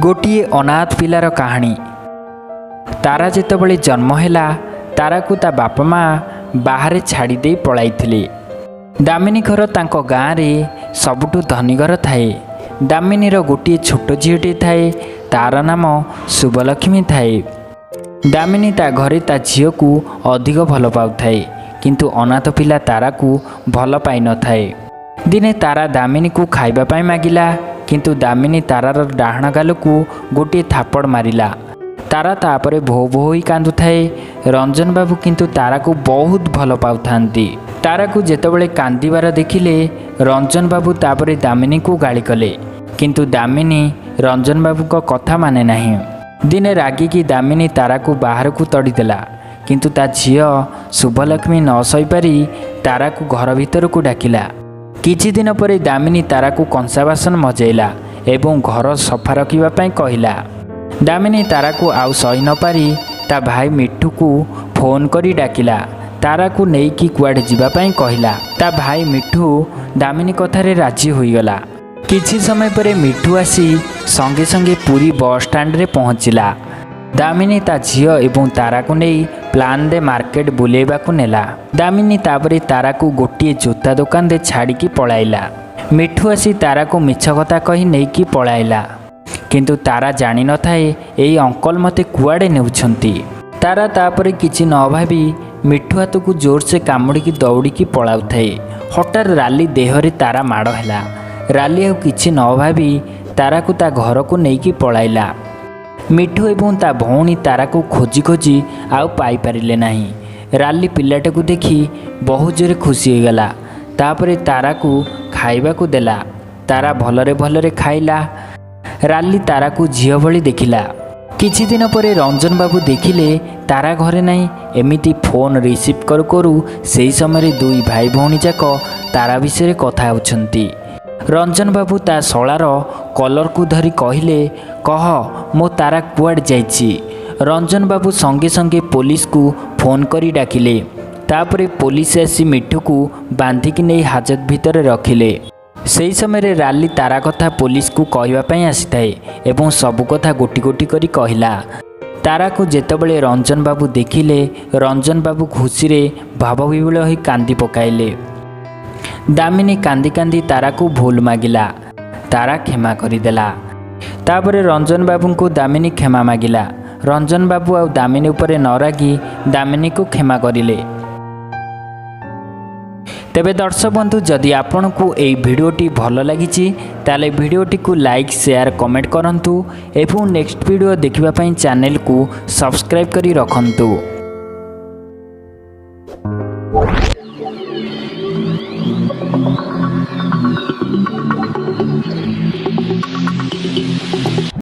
ଗୋଟିଏ ଅନାଥ ପିଲାର କାହାଣୀ। ତାରା ଯେତେବେଳେ ଜନ୍ମ ହେଲା, ତାରାକୁ ତା ବାପା ମା ବାହାରେ ଛାଡ଼ି ଦେଇ ପଳାଇଥିଲେ। ଦାମିନୀ ଘର ତାଙ୍କ ଗାଁରେ ସବୁଠୁ ଧନୀ ଘର ଥାଏ। ଦାମିନୀର ଗୋଟିଏ ଛୋଟ ଝିଅଟିଏ ଥାଏ, ତାର ନାମ ଶୁଭଲକ୍ଷ୍ମୀ ଥାଏ। ଦାମିନୀ ତା ଘରେ ତା ଝିଅକୁ ଅଧିକ ଭଲ ପାଉଥାଏ, କିନ୍ତୁ ଅନାଥ ପିଲା ତାରାକୁ ଭଲ ପାଇନଥାଏ। ଦିନେ ତାରା ଦାମିନୀକୁ ଖାଇବା ପାଇଁ ମାଗିଲା, କିନ୍ତୁ ଦାମିନୀ ତାରାର ଡାହାଣ ଗାଲକୁ ଗୋଟିଏ ଥାପଡ଼ ମାରିଲା। ତାରା ତାପରେ ଭୋ ଭୋ ହୋଇ କାନ୍ଦୁଥାଏ। ରଞ୍ଜନ ବାବୁ କିନ୍ତୁ ତାରାକୁ ବହୁତ ଭଲ ପାଉଥାନ୍ତି। ତାରାକୁ ଯେତେବେଳେ କାନ୍ଦିବାର ଦେଖିଲେ, ରଞ୍ଜନ ବାବୁ ତାପରେ ଦାମିନୀକୁ ଗାଳି କଲେ, କିନ୍ତୁ ଦାମିନୀ ରଞ୍ଜନ ବାବୁଙ୍କ କଥା ମାନେ ନାହିଁ। ଦିନେ ରାଗିକି ଦାମିନୀ ତାରାକୁ ବାହାରକୁ ତଡ଼ିଦେଲା, କିନ୍ତୁ ତା ଝିଅ ଶୁଭଲକ୍ଷ୍ମୀ ନ ସହିପାରି ତାରାକୁ ଘର ଭିତରକୁ ଡାକିଲା। କିଛି ଦିନ ପରେ ଦାମିନୀ ତାରାକୁ କଂସା ବାସନ ମଜେଇଲା ଏବଂ ଘର ସଫା ରଖିବା ପାଇଁ କହିଲା। ଦାମିନୀ ତାରାକୁ ଆଉ ସହି ନପାରି ତା ଭାଇ ମିଠୁକୁ ଫୋନ୍ କରି ଡାକିଲା। ତାରାକୁ ନେଇକି କୁଆଡ଼େ ଯିବା ପାଇଁ କହିଲା। ତା ଭାଇ ମିଠୁ ଦାମିନୀ କଥାରେ ରାଜି ହୋଇଗଲା। କିଛି ସମୟ ପରେ ମିଠୁ ଆସି ସଙ୍ଗେ ସଙ୍ଗେ ପୁରୀ ବସ୍ ଷ୍ଟାଣ୍ଡରେ ପହଞ୍ଚିଲା। ଦାମିନୀ ତା ଝିଅ ଏବଂ ତାରାକୁ ନେଇ ପ୍ଲାନ୍ରେ ମାର୍କେଟ ବୁଲେଇବାକୁ ନେଲା। ଦାମିନୀ ତାପରେ ତାରାକୁ ଗୋଟିଏ ଜୋତା ଦୋକାନରେ ଛାଡ଼ିକି ପଳାଇଲା। ମିଠୁ ଆସି ତାରାକୁ ମିଛ କଥା କହି ନେଇକି ପଳାଇଲା, କିନ୍ତୁ ତାରା ଜାଣିନଥାଏ ଏଇ ଅଙ୍କଲ ମୋତେ କୁଆଡ଼େ ନେଉଛନ୍ତି। ତାରା ତାପରେ କିଛି ନ ଭାବି ମିଠୁ ହାତକୁ ଜୋରସେ କାମୁଡ଼ିକି ଦୌଡ଼ିକି ପଳାଉଥାଏ। ହଠାତ୍ ରାଲି ଦେହରେ ତାରା ମାଡ଼ ହେଲା। ରାଲି ଆଉ କିଛି ନ ଭାବି ତାରାକୁ ତା ଘରକୁ ନେଇକି ପଳାଇଲା। ମିଠୁ ଏବଂ ତା ଭଉଣୀ ତାରାକୁ ଖୋଜି ଖୋଜି ଆଉ ପାଇପାରିଲେ ନାହିଁ। ରାଲି ପିଲାଟାକୁ ଦେଖି ବହୁତ ଜୋରେ ଖୁସି ହୋଇଗଲା। ତାପରେ ତାରାକୁ ଖାଇବାକୁ ଦେଲା। ତାରା ଭଲରେ ଭଲରେ ଖାଇଲା। ରାଲି ତାରାକୁ ଝିଅ ଭଳି ଦେଖିଲା। କିଛି ଦିନ ପରେ ରଞ୍ଜନ ବାବୁ ଦେଖିଲେ ତାରା ଘରେ ନାହିଁ। ଏମିତି ଫୋନ୍ ରିସିଭ୍ କରୁ କରୁ ସେହି ସମୟରେ ଦୁଇ ଭାଇ ଭଉଣୀ ଯାକ ତାରା ବିଷୟରେ କଥା ହେଉଛନ୍ତି। ରଞ୍ଜନ ବାବୁ ତା ଶଳାର କଲରକୁ ଧରି କହିଲେ, କହ, ମୋ ତାରା କୁଆଡ଼େ ଯାଇଛି? ରଞ୍ଜନ ବାବୁ ସଙ୍ଗେ ସଙ୍ଗେ ପୋଲିସକୁ ଫୋନ୍ କରି ଡାକିଲେ। ତାପରେ ପୋଲିସ ଆସି ମିଠୁକୁ ବାନ୍ଧିକି ନେଇ ହାଜତ ଭିତରେ ରଖିଲେ। ସେହି ସମୟରେ ରାଲି ତାରା କଥା ପୋଲିସକୁ କହିବା ପାଇଁ ଆସିଥାଏ ଏବଂ ସବୁ କଥା ଗୋଟି ଗୋଟି କରି କହିଲା। ତାରାକୁ ଯେତେବେଳେ ରଞ୍ଜନ ବାବୁ ଦେଖିଲେ, ରଞ୍ଜନ ବାବୁ ଖୁସିରେ ଭାବବିହ୍ୱଳ ହୋଇ କାନ୍ଦି ପକାଇଲେ। ଦାମିନୀ କାନ୍ଦି କାନ୍ଦି ତାରାକୁ ଭୁଲ ମାଗିଲା। ତାରା କ୍ଷମା କରିଦେଲା। ତାପରେ ରଞ୍ଜନ ବାବୁଙ୍କୁ ଦାମିନୀ କ୍ଷମା ମାଗିଲା। ରଞ୍ଜନ ବାବୁ ଆଉ ଦାମିନୀ ଉପରେ ନ ରାଗି ଦାମିନୀକୁ କ୍ଷମା କରିଲେ। ତେବେ ଦର୍ଶକ ବନ୍ଧୁ, ଯଦି ଆପଣଙ୍କୁ ଏହି ଭିଡ଼ିଓଟି ଭଲ ଲାଗିଛି, ତାହେଲେ ଭିଡ଼ିଓଟିକୁ ଲାଇକ୍, ସେୟାର, କମେଣ୍ଟ କରନ୍ତୁ ଏବଂ ନେକ୍ସଟ ଭିଡ଼ିଓ ଦେଖିବା ପାଇଁ ଚ୍ୟାନେଲକୁ ସବସ୍କ୍ରାଇବ୍ କରି ରଖନ୍ତୁ।